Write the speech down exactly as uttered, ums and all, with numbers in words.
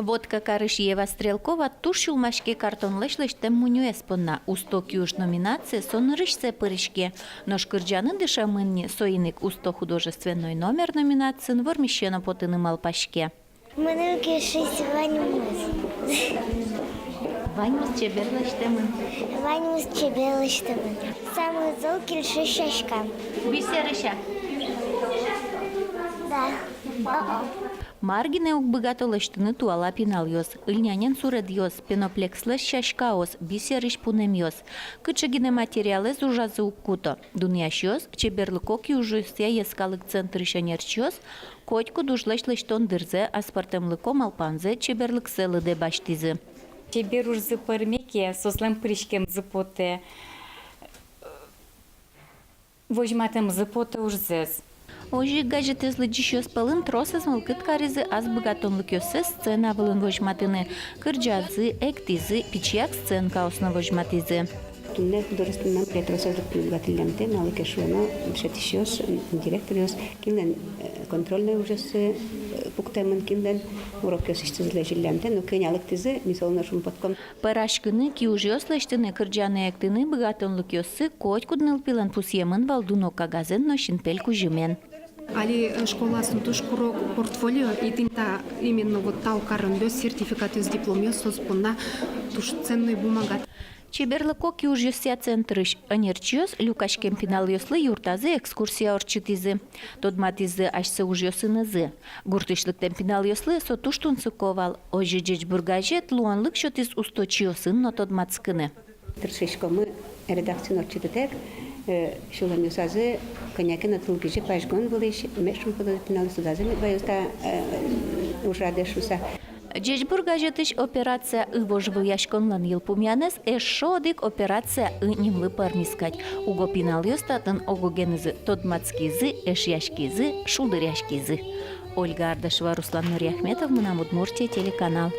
Вотка карысь Ева Стрелкова туж сюлмаське картонлэсь лэсьтэм мунёез понна. «Усто киуж» номинацие со нырысьсэ пыриське. Нош кырӟаны дышемын ни, соин ик «Усто художественной номер» номинациын вормисе но потыны малпаське. Мыным кельшиз ваньмыз. Ваньмыз чебер лэсьтэмын. Ваньмыз чебер лэсьтэмын. Самой зол кельшиз сяська. Бисерысь-а? Да. О-о. Мар гинэ уг быгато лэсьтыны туала пиналъёс. Ыльнянен суредъёс, пеноплекстлэсь сяськаос, бисерысь пунэмъёс. Кыӵе гинэ материалэз ужазы уг куто. Дунъясьёс чеберлыко киужъёсъя йӧскалык центрысь ӧнерчиос котькуд ужлэсь лэсьтон дырзэ, аспӧртэмлыко малпанзэ, чеберлыксэ лыдэ басьтӥзы. Чебер ужзы пӧрме ке, соослэн пыриськемзы потэ, возьматэмзы потэ ужзэс. Озьы ик газетэз лыдӟисьёс пӧлын тросэз мылкыд каризы ас быгатонлыкъёссэс сцена вылын возьматыны. Кырӟазы, эктӥзы, пичияк сценкаос но возьматӥзы. Туннэ художественной номере тросэз лыктыны быгатӥллямтэ, малы ке шуоно, дышетӥсьёс, директоръёс, кинлэн, э, контрольной ужъёссы, э, пуктэмын, кинлэн урокъёсысьтыз лэзиллямтэ, но кӧня лыктӥзы, ми солы но шумпотком. Пӧраськыны, киужъёс лэсьтыны, кырӟаны, эктыны быгатонлыкъёссы котькуд нылпилэн пусъемын вал дуно кагазэн но синпель кузьымен. Али, э, школаосын туж куро портфолио, и тӥни та именно вот та каронъёс, сертификатъёс, дипломъёс соос понна туж ценной бумага. Чеберлыко киужъёсъя центрысь ӧнерчиос люкаськем пиналъёслы юртазы экскурсия ортчытӥзы, тодматӥзы асьсэ ужъёсынызы. Гуртысь лыктэм пиналъёслы со туж тунсыко вал. Озьы «Ӟечбур» газет луонлык сётӥз усточиосын но тодматскыны. Тыршиськомы редакциын ортчытытэк, э, сюлэмъёсазы кӧня ке но тылгизьы пазьгон вылысь, мед шумпотозы пиналъёс, тодазы мед ваёзы та, э, ужрадэ шуыса. «Ӟечбур» газетысь «Операция ы» вожвылъяськонлэн йылпумъянэз эшшо одӥг «Операция ы» нимлы пӧрмиз кадь. Уго пиналъёс татын ог-огенызы тодматскизы, эшъяськизы, шулдыръяськизы. Ольга Ардашева, Руслан Нуриахметов, «Мынам Удмуртие» телеканал.